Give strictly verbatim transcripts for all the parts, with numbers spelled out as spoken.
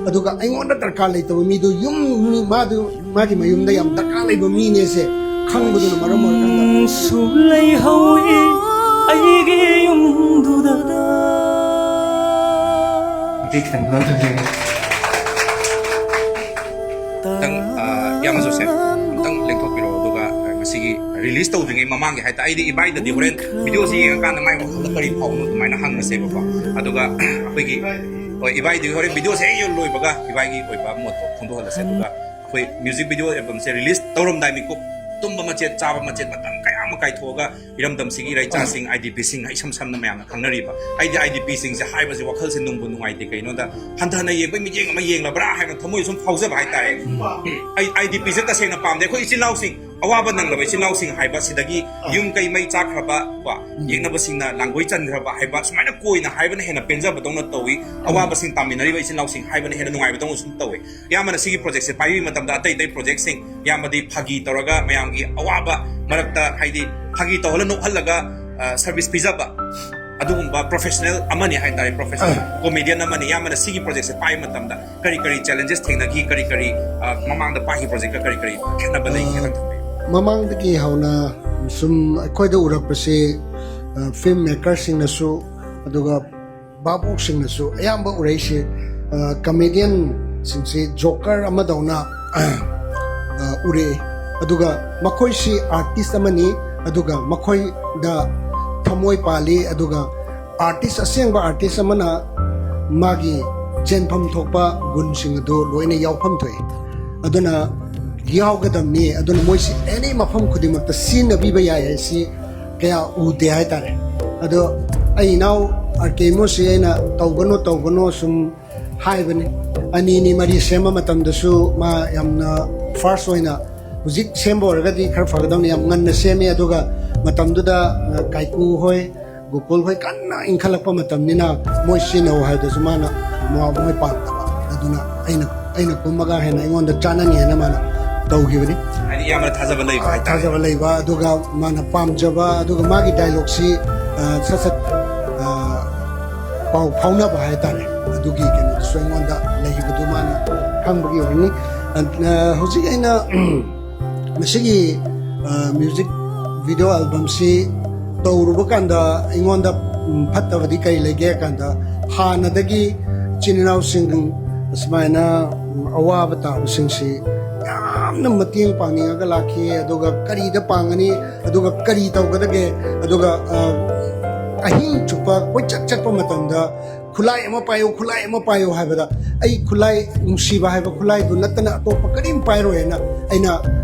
ꯑꯗꯨꯒ ꯑꯩꯉꯣꯟꯗ ꯗꯔꯀꯥꯔ ꯂꯩꯇꯕ ꯃꯤꯗꯨ ꯌꯨꯝ, ꯃꯤ, ꯃꯥꯗꯨ, ꯃꯥꯒꯤ ꯃꯌꯨꯝꯗ ꯌꯥꯝ ꯗꯔꯀꯥꯔ ꯂꯩꯕ ꯃꯤꯅꯦꯁꯦ ꯈꯪꯕꯗꯨꯅ ꯃꯔꯝ ꯑꯣꯏꯔꯀꯥꯟꯗ ꯁꯨ ꯂꯩꯍꯧꯏ ꯑꯩꯒꯤ ꯌꯨꯝꯗꯨꯗ꯫ ꯈꯤꯇꯪ, ꯑ, ꯏꯌꯥꯝꯕ ꯖꯣꯁꯦꯐ, ꯑꯝꯇꯪ ꯂꯦꯡꯊꯣꯛꯄꯤꯔꯛꯑꯣ꯫ ꯑꯗꯨꯒ, ꯑ, ꯉꯁꯤꯒꯤ ꯔꯤꯂꯤꯁ ꯇꯧꯗ꯭ꯔꯤꯉꯩ ꯃꯃꯥꯡꯒꯤ ꯍꯥꯏꯇꯥꯔꯦ, ꯑꯩꯗꯤ ꯏꯕꯥꯏꯗꯗꯤ ꯍꯣꯔꯦꯟ ꯚꯤꯗꯤꯑꯣꯁꯤ ꯌꯦꯡꯉꯀꯥꯟꯗ ꯃꯥꯏ ꯋꯥꯈꯜꯗ ꯀꯔꯤ ꯐꯥꯎꯕꯅꯣ ꯑꯗꯨꯃꯥꯏꯅ ꯍꯪꯉꯁꯦꯕꯀꯣ꯫ ꯑꯗꯨꯒ ꯑꯩꯈꯣꯏꯒꯤ, ꯍꯣꯏ, ꯏꯕꯥꯏꯗꯨꯒꯤ ꯍꯣꯔꯦꯟ ꯚꯤꯗꯤꯑꯣꯁꯦ ꯍꯦꯛ ꯂꯣꯏꯕꯒ ꯏꯕꯥꯏꯒꯤ ꯑꯣꯏꯕ ꯃꯣꯠꯇꯣ ꯐꯣꯡꯗꯣꯛꯍꯜꯂꯁꯦ꯫ ꯑꯗꯨꯒ ꯑꯩꯈꯣꯏ ꯃ꯭ꯌꯨꯖꯤꯛ ꯚꯤꯗꯤꯑꯣ ꯑꯦꯜꯕꯝꯁꯦ ꯔꯤꯂꯤꯁ ꯇꯧꯔꯝꯗꯥꯏ ꯃꯤꯀꯨꯞ, ꯇꯨꯝꯕ ꯃꯆꯦꯠ, ꯆꯥꯕ ꯃꯆꯦꯠ, ꯃꯇꯝ ꯀꯌꯥ ꯑꯃ ꯀꯥꯏꯊꯣꯛꯑꯒ ꯏꯔꯝꯗꯝꯁꯤꯒꯤ ꯏꯔꯩꯆꯥꯁꯤꯡ, ꯑꯥꯏ ꯗꯤ ꯄꯤꯁꯤꯡ, ꯏꯁꯝ ꯁꯝꯅ ꯃꯌꯥꯝꯅ ꯈꯪꯅꯔꯤꯕ, ꯑꯩꯗꯤ ꯑꯥꯏ ꯗꯤ ꯄꯤꯁꯤꯡꯁꯦ ꯍꯥꯏꯕꯁꯦ ꯋꯥꯈꯜꯁꯦ ꯅꯨꯡꯕꯨ ꯅꯨꯡꯉꯥꯏꯇꯦ꯫ ꯀꯩꯅꯣꯗ ꯍꯟꯊꯅ ꯌꯦꯡꯕꯒꯤ ꯃꯤꯠꯌꯦꯡ ꯑꯃ ꯌꯦꯡꯂꯕ꯭ꯔꯥ ꯍꯥꯏꯅ ꯊꯃꯣꯏ ꯁꯨꯝ ꯐꯥꯎꯖꯕ ꯍꯥꯏꯇꯥꯔꯦ꯫ ꯑꯩ ꯑꯥꯏ ꯗꯤ ꯄꯤꯁꯦ ꯇꯁꯦꯡꯅ ꯄꯥꯝꯗꯦ꯫ ꯑꯩꯈꯣꯏ ꯏꯆꯤꯜ ꯏꯅꯥꯎꯁꯤꯡ, ꯑꯋꯥꯕ ꯅꯪꯂꯕ ꯏꯆꯤꯜ ꯏꯅꯥꯎꯁꯤꯡ ꯍꯥꯏꯕ ꯁꯤꯗꯒꯤ ꯌꯨꯝ ꯀꯩ ꯃꯩ ꯆꯥꯛꯈ꯭ꯔꯕ ꯀꯣ, ꯌꯦꯛꯅꯕꯁꯤꯡꯅ ꯂꯥꯡꯒꯣꯏ ꯆꯟꯈ꯭ꯔꯕ ꯍꯥꯏꯕ ꯁꯨꯃꯥꯏꯅ ꯀꯣꯏꯅ ꯍꯥꯏꯕꯅ ꯍꯦꯟꯅ ꯄꯦꯟꯖꯕꯗꯧꯅ ꯇꯧꯏ꯫ ꯑꯋꯥꯕꯁꯤꯡ ꯇꯥꯃꯤꯟꯅꯔꯤꯕ ꯏꯆꯤꯜ ꯏꯅꯥꯎꯁꯤꯡ ꯍꯥꯏꯕꯅ ꯍꯦꯟꯅ ꯅꯨꯡꯉꯥꯏꯕꯗꯧꯅ ꯁꯨꯝ ꯇꯧꯏ꯫ ꯏꯌꯥꯝꯕꯅ ꯁꯤꯒꯤ ꯄ꯭ꯔꯣꯖꯦꯛꯁꯦ ꯄꯥꯏꯕꯤꯕ ꯃꯇꯝꯗ ꯑꯇꯩ ꯑꯇꯩ ꯄ꯭ꯔꯣꯖꯦꯛꯁꯤꯡ, ꯏꯌꯥꯝꯕꯗꯤ ꯐꯥꯒꯤ ꯇꯧꯔꯒ ꯃꯌꯥꯝꯒꯤ ꯑꯋꯥꯕ ꯃꯔꯛꯇ, ꯍꯥꯏꯗꯤ ꯐꯥꯒꯤ ꯇꯧꯍꯜꯂ ꯅꯣꯛꯍꯜꯂꯒ, ꯑ, ꯁꯔꯚꯤꯁ ꯄꯤꯖꯕ, ꯑꯗꯨꯒꯨꯝꯕ ꯄ꯭ꯔꯣꯐꯦꯁꯅꯦꯜ ꯑꯃꯅꯤ ꯍꯥꯏꯇꯥꯔꯦ, ꯄ꯭ꯔꯣꯐꯦꯁꯅꯦꯜ ꯀꯣꯃꯦꯗꯤꯌꯟ ꯑꯃꯅꯤ꯫ ꯏꯌꯥꯝꯕꯅ ꯁꯤꯒꯤ ꯄ꯭ꯔꯣꯖꯦꯛꯁꯦ ꯄꯥꯏꯕ ꯃꯇꯝꯗ ꯀꯔꯤ ꯀꯔꯤ ꯆꯦꯂꯦꯟꯖꯦꯁ ꯊꯦꯡꯅꯈꯤ, ꯀꯔꯤ ꯀꯔꯤ, ꯑ, ꯃꯃꯥꯡꯗ ꯄꯥꯏꯈꯤꯕ ꯄ꯭ꯔꯣꯖꯦꯛꯀ ꯀꯔꯤ ꯀꯔꯤ ꯈꯦꯠꯅꯕ ꯂꯩꯒꯦ ꯈꯤꯇꯪ ꯊꯝꯕꯤꯌꯨ꯫ ꯃꯃꯥꯡꯗꯒꯤ ꯍꯧꯅ ꯁꯨꯝ ꯑꯩꯈꯣꯏꯗ ꯎꯔꯛꯄꯁꯤ, ꯑ, ꯐꯤꯜꯝ ꯃꯦꯀꯔꯁꯤꯡꯅꯁꯨ ꯑꯗꯨꯒ ꯚꯥꯕꯣꯛꯁꯤꯡꯅꯁꯨ ꯑꯌꯥꯝꯕ ꯎꯔꯛꯏꯁꯦ, ꯑ, ꯀꯃꯦꯗꯤꯌꯟꯁꯤꯡꯁꯤ ꯖꯣꯀꯔ ꯑꯃꯗꯧꯅ, ꯑ, ꯎꯔꯛꯏ꯫ ꯑꯗꯨꯒ ꯃꯈꯣꯏꯁꯤ ꯑꯥꯔꯇꯤꯁ ꯑꯃꯅꯤ, ꯑꯗꯨꯒ ꯃꯈꯣꯏꯗ ꯊꯃꯣꯏ ꯄꯥꯜꯂꯤ, ꯑꯗꯨꯒ ꯑꯥꯔꯇꯤꯁ, ꯑꯁꯦꯡꯕ ꯑꯥꯔꯇꯤꯁ ꯑꯃꯅ ꯃꯥꯒꯤ ꯆꯦꯟꯐꯝ ꯊꯣꯛꯄ ꯒꯨꯟꯁꯤꯡ ꯑꯗꯨ ꯂꯣꯏꯅ ꯌꯥꯎꯐꯝ ꯊꯣꯛꯏ꯫ ꯑꯗꯨꯅ ꯌꯥꯎꯒꯗꯕꯅꯤ꯫ ꯑꯗꯨꯅ ꯃꯣꯏꯁꯤ ꯑꯦꯅꯤ ꯃꯐꯝ ꯈꯨꯗꯤꯡꯃꯛꯇ ꯁꯤꯖꯤꯟꯅꯕꯤꯕ ꯌꯥꯏ ꯍꯥꯏꯁꯤ ꯀꯌꯥ ꯎꯗꯦ ꯍꯥꯏꯇꯥꯔꯦ꯫ ꯑꯗꯣ ꯑꯩ ꯏꯅꯥꯎ ꯑꯥꯔ ꯀꯦ ꯏꯃꯣꯁꯤ ꯑꯩꯅ ꯇꯧꯒꯅꯨ, ꯇꯧꯒꯅꯨ ꯁꯨꯝ ꯍꯥꯏꯕꯅꯤ꯫ ꯑꯅꯤ ꯑꯅꯤ ꯃꯔꯤ ꯁꯦꯝꯕ ꯃꯇꯝꯗꯁꯨ ꯃꯥ ꯌꯥꯝꯅ ꯐꯥꯔꯁ ꯑꯣꯏꯅ, ꯍꯧꯖꯤꯛ ꯁꯦꯝꯕ ꯑꯣꯏꯔꯒꯗꯤ ꯈꯔ ꯐꯒꯗꯕꯅꯤ, ꯌꯥꯝ ꯉꯟꯅ ꯁꯦꯝꯃꯤ꯫ ꯑꯗꯨꯒ ꯃꯇꯝꯗꯨꯗ, ꯑ, ꯀꯥꯏꯀꯨ ꯍꯣꯏ, ꯒꯣꯀꯨꯜ ꯍꯣꯏ ꯀꯟꯅ ꯏꯟꯈꯠꯂꯛꯄ ꯃꯇꯝꯅꯤꯅ ꯃꯣꯏ ꯁꯤꯖꯤꯟꯅꯧ ꯍꯥꯏꯕꯗꯁꯨ ꯃꯥꯅ ꯃꯣꯏ ꯄꯥꯝꯗꯕ꯫ ꯑꯗꯨꯅ ꯑꯩꯅ, ꯑꯩꯅ ꯀꯨꯝꯃꯒ ꯍꯦꯟꯅ ꯑꯩꯉꯣꯟꯗ ꯆꯥꯅꯅꯤ ꯍꯥꯏꯅ ꯃꯥꯅ ꯇꯧꯈꯤꯕꯅꯤ꯫ ꯍꯥꯏꯗꯤ ꯏꯌꯥꯝꯕ ꯊꯥꯖꯕ ꯂꯩꯕ ꯍꯥꯏꯇꯥꯔꯦ꯫ ꯊꯥꯖꯕ ꯂꯩꯕ, ꯑꯗꯨꯒ ꯃꯥꯅ ꯄꯥꯝꯖꯕ, ꯑꯗꯨꯒ ꯃꯥꯒꯤ ꯗꯥꯏꯂꯣꯛꯁꯤ, ꯑ, ꯁꯠ ꯁꯠ, ꯑ, ꯄꯥꯎ ꯐꯥꯎꯅꯕ ꯍꯥꯏꯇꯥꯔꯦ꯫ ꯑꯗꯨꯒꯤ ꯀꯩꯅꯣꯗꯨꯁꯨ ꯑꯩꯉꯣꯟꯗ ꯂꯩꯈꯤꯕꯗꯨ ꯈꯪꯕꯒꯤ ꯑꯣꯏꯅꯤ꯫ ꯑ, ꯍꯧꯖꯤꯛ ꯑꯩꯅ ꯃꯁꯤꯒꯤ, ꯑ, ꯃ꯭ꯌꯨꯖꯤꯛ ꯚꯤꯗꯤꯑꯣ ꯑꯦꯜꯕꯝꯁꯤ ꯇꯧꯔꯨꯕ ꯀꯥꯟꯗ ꯑꯩꯉꯣꯟꯗ, ꯎꯝ, ꯐꯠꯇꯕꯗꯤ ꯀꯔꯤ ꯂꯩꯒꯦ ꯍꯥꯏ ꯀꯥꯟꯗ, ꯍꯥꯟꯅꯗꯒꯤ ꯏꯆꯤꯟ ꯏꯅꯥꯎꯁꯤꯡ ꯁꯨꯃꯥꯏꯅ, ꯎꯝ, ꯑꯋꯥꯕ ꯇꯥꯕꯁꯤꯡꯁꯤ ꯌꯥꯝꯅ ꯃꯇꯦꯡ ꯄꯥꯡꯅꯤꯡꯉꯒ ꯂꯥꯛꯈꯤ꯫ ꯑꯗꯨꯒ ꯀꯔꯤꯗ ꯄꯥꯡꯒꯅꯤ, ꯑꯗꯨꯒ ꯀꯔꯤ ꯇꯧꯒꯗꯒꯦ, ꯑꯗꯨꯒ, ꯑ, ꯑꯍꯤꯡ ꯆꯨꯞꯄ ꯀꯣꯏꯆꯠ ꯆꯠꯄ ꯃꯇꯝꯗ ꯈꯨꯠꯂꯥꯏ ꯑꯃ ꯄꯥꯏꯌꯨ, ꯈꯨꯠꯂꯥꯏ ꯑꯃ ꯄꯥꯏꯌꯨ ꯍꯥꯏꯕꯗ, ꯑꯩ ꯈꯨꯠꯂꯥꯏ ꯅꯨꯡꯁꯤꯕ ꯍꯥꯏꯕ ꯈꯨꯠꯂꯥꯏꯗꯨ ꯅꯠꯇꯅ ꯑꯇꯣꯞꯄ ꯀꯔꯤꯝ ꯄꯥꯏꯔꯣꯏꯅ ꯑꯩꯅ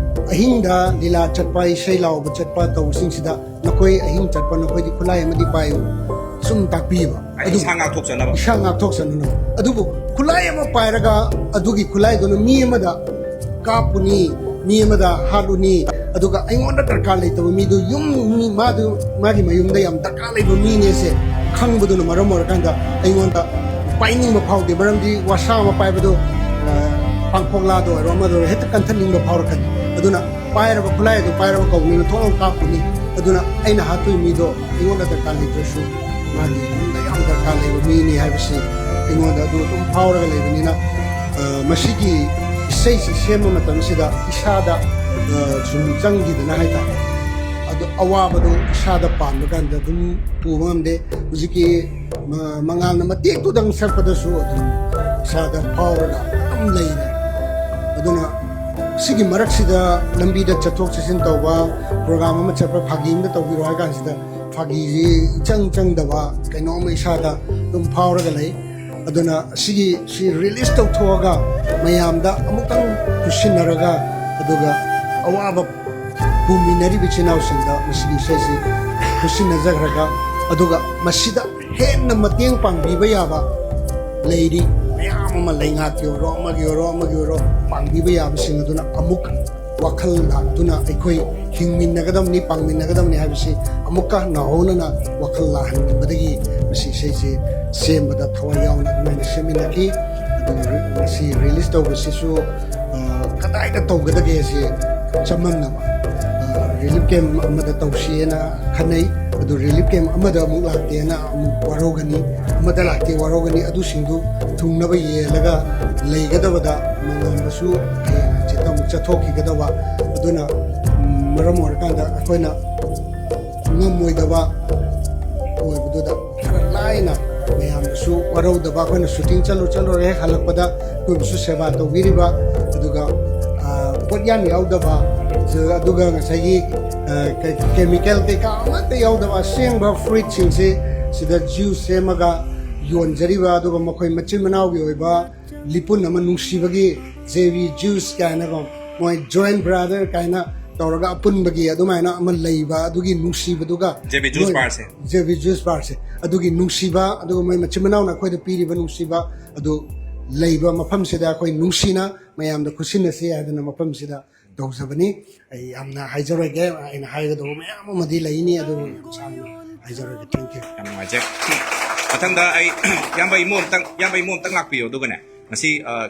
ꯑꯍꯤꯡꯗ ꯂꯤꯂꯥ ꯆꯠꯄ, ꯏꯁꯩ ꯂꯥꯎꯕ ꯆꯠꯄ ꯇꯧꯕꯁꯤꯡꯁꯤꯗ, "ꯅꯈꯣꯏ ꯑꯍꯤꯡ ꯆꯠꯄ, ꯅꯈꯣꯏꯗꯤ ꯈꯨꯠꯂꯥꯏ ꯑꯃꯗꯤ ꯄꯥꯏꯌꯨ" ꯁꯨꯝ ꯇꯥꯛꯄꯤꯕ꯫ ꯑꯗꯨ ꯏꯁꯥ ꯉꯥꯛꯊꯣꯛꯆꯅꯕ꯫ ꯏꯁꯥ ꯉꯥꯛꯊꯣꯛꯆꯅꯕ꯫ ꯑꯗꯨꯕꯨ ꯈꯨꯠꯂꯥꯏ ꯑꯃ ꯄꯥꯏꯔꯒ ꯑꯗꯨꯒꯤ ꯈꯨꯠꯂꯥꯏꯗꯨꯅ ꯃꯤ ꯑꯃꯗ ꯀꯥꯞꯄꯨꯅꯤ, ꯃꯤ ꯑꯃꯗ ꯍꯥꯠꯂꯨꯅꯤ, ꯑꯗꯨꯒ ꯑꯩꯉꯣꯟꯗ ꯗꯔꯀꯥꯔ ꯂꯩꯇꯕ ꯃꯤꯗꯨ ꯌꯨꯝ, ꯃꯤ, ꯃꯥꯗꯨ, ꯃꯥꯒꯤ ꯃꯌꯨꯝꯗ ꯌꯥꯝ ꯗꯔꯀꯥꯔ ꯂꯩꯕ ꯃꯤꯅꯦꯁꯦ ꯈꯪꯕꯗꯨꯅ ꯃꯔꯝ ꯑꯣꯏꯔꯀꯥꯟꯗ ꯑꯩꯉꯣꯟꯗ ꯄꯥꯏꯅꯤꯡꯕ ꯐꯥꯎꯗꯦ꯫ ꯃꯔꯝꯗꯤ ꯋꯥꯁꯥ ꯑꯃ ꯄꯥꯏꯕꯗꯣ, ꯑ, ꯄꯥꯡꯈꯣꯛꯂꯥꯗ ꯑꯣꯏꯔꯣ, ꯑꯃꯗ ꯑꯣꯏꯔꯣ, ꯍꯦꯛꯇ ꯀꯟꯊꯠꯅꯤꯡꯕ ꯐꯥꯎꯔꯛꯀꯅꯤ꯫ ꯑꯗꯨꯅ ꯄꯥꯏꯔꯕ ꯈꯨꯠꯂꯥꯏ ꯑꯗꯨ ꯄꯥꯏꯔꯕ ꯀꯧꯕꯅꯤꯅ ꯊꯣꯛꯂꯥꯎ ꯀꯥꯞꯄꯨꯅꯤ꯫ ꯑꯗꯨꯅ ꯑꯩꯅ ꯍꯥꯠꯇꯣꯏ ꯃꯤꯗꯣ ꯑꯩꯉꯣꯟꯗ ꯗꯔꯀꯥꯔ ꯂꯩꯇ꯭ꯔꯁꯨ ꯃꯥꯒꯤ ꯏꯃꯨꯡꯗ ꯌꯥꯝ ꯗꯔꯀꯥꯔ ꯂꯩꯕ ꯃꯤꯅꯤ ꯍꯥꯏꯕꯁꯤ ꯑꯩꯉꯣꯟꯗ ꯑꯗꯨ ꯑꯗꯨꯝ ꯐꯥꯎꯔꯒ ꯂꯩꯕꯅꯤꯅ, ꯑ, ꯃꯁꯤꯒꯤ ꯏꯁꯩꯁꯤ ꯁꯦꯝꯕ ꯃꯇꯝꯁꯤꯗ ꯏꯁꯥꯗ, ꯑ, ꯁꯨꯝ ꯆꯪꯈꯤꯗꯅ ꯍꯥꯏꯇꯥꯔꯦ꯫ ꯑꯗꯣ ꯑꯋꯥꯕꯗꯣ ꯏꯁꯥꯗ ꯄꯥꯟꯕ ꯀꯥꯟꯗ ꯑꯗꯨꯝ ꯄꯨꯕ ꯉꯝꯗꯦ꯫ ꯍꯧꯖꯤꯛꯀꯤ ꯃ-, ꯃꯉꯥꯜꯅ ꯃꯇꯦꯛꯇꯨꯗꯪ ꯁꯛꯄꯗꯁꯨ ꯑꯗꯨꯝ ꯏꯁꯥꯗ ꯐꯥꯎꯔꯒ ꯑꯗꯨꯝ ꯂꯩꯔꯦ꯫ ꯑꯗꯨꯅ ꯁꯤꯒꯤ ꯃꯔꯛꯁꯤꯗ ꯂꯝꯕꯤꯗ ꯆꯠꯊꯣꯛ ꯆꯠꯁꯤꯟ ꯇꯧꯕ, ꯄ꯭ꯔꯣꯒ꯭ꯔꯥꯝ ꯑꯃ ꯆꯠꯄ, ꯐꯥꯒꯤ ꯑꯃ ꯇꯧꯕꯤꯔꯣ ꯍꯥꯏ ꯀꯥꯟꯁꯤꯗ ꯐꯥꯒꯤꯁꯤ ꯏꯆꯪ ꯆꯪꯗꯕ ꯀꯩꯅꯣꯝꯃ ꯏꯁꯥꯗ ꯑꯗꯨꯝ ꯐꯥꯎꯔꯒ ꯂꯩ꯫ ꯑꯗꯨꯅ ꯁꯤꯒꯤ, ꯁꯤ ꯔꯤꯂꯤꯁ ꯇꯧꯊꯣꯛꯑꯒ ꯃꯌꯥꯝꯗ ꯑꯃꯨꯛꯇꯪ ꯈꯨꯠꯁꯤꯟꯅꯔꯒ, ꯑꯗꯨꯒ ꯑꯋꯥꯕ ꯄꯨꯃꯤꯟꯅꯔꯤꯕ ꯏꯆꯤꯟ ꯏꯅꯥꯎꯁꯤꯡꯗ ꯃꯁꯤꯒꯤ ꯏꯁꯩꯁꯤ ꯈꯨꯠꯁꯤꯟꯅꯖꯈ꯭ꯔꯒ, ꯑꯗꯨꯒ ꯃꯁꯤꯗ ꯍꯦꯟꯅ ꯃꯇꯦꯡ ꯄꯥꯡꯕꯤꯕ ꯌꯥꯕ ꯂꯩꯔꯤ ꯃꯌꯥꯝ ꯑꯃ, ꯂꯩꯉꯥꯛꯀꯤ ꯑꯣꯏꯔꯣ, ꯑꯃꯒꯤ ꯑꯣꯏꯔꯣ, ꯑꯃꯒꯤ ꯑꯣꯏꯔꯣ, ꯄꯥꯡꯕꯤꯕ ꯌꯥꯕꯁꯤꯡ ꯑꯗꯨꯅ ꯑꯃꯨꯛ ꯋꯥꯈꯜ ꯂꯥꯛꯇꯨꯅ ꯑꯩꯈꯣꯏ ꯍꯤꯡꯃꯤꯟꯅꯒꯗꯕꯅꯤ, ꯄꯥꯡꯃꯤꯟꯅꯒꯗꯕꯅꯤ ꯍꯥꯏꯕꯁꯤ ꯑꯃꯨꯛꯀ ꯅꯧꯍꯧꯅꯅ ꯋꯥꯈꯜ ꯂꯥꯛꯍꯟꯅꯤꯡꯕꯗꯒꯤ ꯃꯁꯤ ꯏꯁꯩꯁꯤ ꯁꯦꯝꯕꯗ ꯊꯋꯥꯏ ꯌꯥꯎꯅ ꯑꯗꯨꯃꯥꯏꯅ ꯁꯦꯝꯃꯤꯟꯅꯈꯤ꯫ ꯑꯗꯨꯒ ꯃꯁꯤ ꯔꯤꯂꯤꯁ ꯇꯧꯕꯁꯤꯁꯨ, ꯑ, ꯀꯗꯥꯏꯗ ꯇꯧꯒꯗꯒꯦ ꯁꯤ ꯆꯃꯝꯅꯕ꯫ ꯑ, ꯔꯤꯂꯤꯐ ꯀꯦꯝꯞ ꯑꯃꯗ ꯇꯧꯁꯤꯑꯅ ꯈꯟꯅꯩ꯫ ꯑꯗꯨ ꯔꯤꯂꯤꯐ ꯀꯦꯝꯞ ꯑꯃꯗ ꯑꯃꯨꯛ ꯂꯥꯛꯇꯦꯅ ꯑꯃꯨꯛ ꯋꯥꯔꯧꯒꯅꯤ, ꯑꯃꯗ ꯂꯥꯛꯇꯦ ꯋꯥꯔꯧꯒꯅꯤ꯫ ꯑꯗꯨꯁꯤꯡꯗꯨ ꯊꯨꯡꯅꯕ ꯌꯦꯜꯂꯒ ꯂꯩꯒꯗꯕꯗ ꯃꯌꯥꯝꯗꯁꯨ ꯍꯌꯦꯡ ꯍꯪꯆꯤꯠꯇ ꯑꯃꯨꯛ ꯆꯠꯊꯣꯛꯈꯤꯒꯗꯕ꯫ ꯑꯗꯨꯅ, ꯎꯝ, ꯃꯔꯝ ꯑꯣꯏꯔꯀꯥꯟꯗ ꯑꯩꯈꯣꯏꯅ ꯉꯝꯃꯣꯏꯗꯕ ꯑꯣꯏꯕꯗꯨꯗ ꯈꯔ ꯂꯥꯏꯅ ꯃꯌꯥꯝꯗꯁꯨ ꯋꯥꯔꯧꯗꯕ, ꯑꯩꯈꯣꯏꯅ ꯁꯨꯇꯤꯡ ꯆꯠꯂꯨ ꯆꯠꯂꯨꯔꯦ, ꯍꯜꯂꯛꯄꯗ ꯑꯩꯈꯣꯏꯕꯨꯁꯨ ꯁꯦꯕꯥ ꯇꯧꯕꯤꯔꯤꯕ, ꯑꯗꯨꯒ, ꯑ, ꯄꯣꯠ ꯌꯥꯝ ꯌꯥꯎꯗꯕ, ꯑꯗꯨꯒ ꯉꯁꯥꯏꯒꯤ, ꯑ, ꯀꯦꯃꯤꯀꯦꯜ ꯀꯩꯀꯥ ꯑꯃꯠꯇ ꯌꯥꯎꯗꯕ ꯑꯁꯦꯡꯕ ꯐ꯭ꯔꯨꯏꯠꯁꯤꯡꯁꯦ ꯁꯤꯗ ꯖ꯭ꯌꯨꯁ ꯁꯦꯝꯃꯒ ꯌꯣꯟꯖꯔꯤꯕ, ꯑꯗꯨꯒ ꯃꯈꯣꯏ ꯃꯆꯤꯟ ꯃꯅꯥꯎꯒꯤ ꯑꯣꯏꯕ ꯂꯤꯄꯨꯟ ꯑꯃ, ꯅꯨꯡꯁꯤꯕꯒꯤ ꯖꯦ ꯕꯤ ꯖ꯭ꯌꯨꯁ ꯀꯥꯏꯅꯀꯣ, ꯃꯣꯏ ꯖꯣꯏꯟ ꯕ꯭ꯔꯥꯗꯔ ꯀꯥꯏꯅ ꯇꯧꯔꯒ ꯑꯄꯨꯟꯕꯒꯤ ꯑꯗꯨꯃꯥꯏꯅ ꯑꯃ ꯂꯩꯕ, ꯑꯗꯨꯒꯤ ꯅꯨꯡꯁꯤꯕꯗꯨꯒ ꯖꯦ ꯕꯤ ꯖ꯭ꯌꯨꯁ ꯃꯣꯏ ꯕꯥꯔꯁꯦ꯫ ꯖꯦ ꯕꯤ ꯖ꯭ꯌꯨꯁ ꯕꯥꯔꯁꯦ꯫ ꯑꯗꯨꯒꯤ ꯅꯨꯡꯁꯤꯕ, ꯑꯗꯨꯒ ꯃꯣꯏ ꯃꯆꯤꯟ ꯃꯅꯥꯎꯅ ꯑꯩꯈꯣꯏꯗ ꯄꯤꯔꯤꯕ ꯅꯨꯡꯁꯤꯕ ꯑꯗꯨ ꯂꯩꯕ ꯃꯐꯝꯁꯤꯗ ꯑꯩꯈꯣꯏ ꯅꯨꯡꯁꯤꯅ ꯃꯌꯥꯝꯗ ꯈꯨꯠꯁꯤꯟꯅꯁꯤ ꯍꯥꯏꯗꯅ ꯃꯐꯝꯁꯤꯗ ꯇꯧꯖꯕꯅꯤ꯫ ꯑꯩ ꯌꯥꯝꯅ ꯍꯥꯏꯖꯔꯣꯏꯒꯦ, ꯑꯩꯅ ꯍꯥꯏꯒꯗꯧꯕ ꯃꯌꯥꯝ ꯑꯃꯗꯤ ꯂꯩꯅꯤ, ꯑꯗꯨꯕꯨ ꯌꯥꯝ ꯁꯥꯡꯅ ꯍꯥꯏꯖꯔꯣꯏꯒꯦ꯫ Thank you꯫ ꯌꯥꯝ ꯅꯨꯡꯉꯥꯏꯖꯩ꯫ ꯃꯊꯪꯗ ꯑꯩ ꯏꯌꯥꯝꯕ ꯏꯃꯣ ꯑꯝꯇꯪ, ꯏꯌꯥꯝꯕ ꯏꯃꯣ ꯑꯝꯇꯪ ꯂꯥꯛꯄꯤꯌꯣ꯫ ꯑꯗꯨꯒꯅꯦ, ꯉꯁꯤ, ꯑ,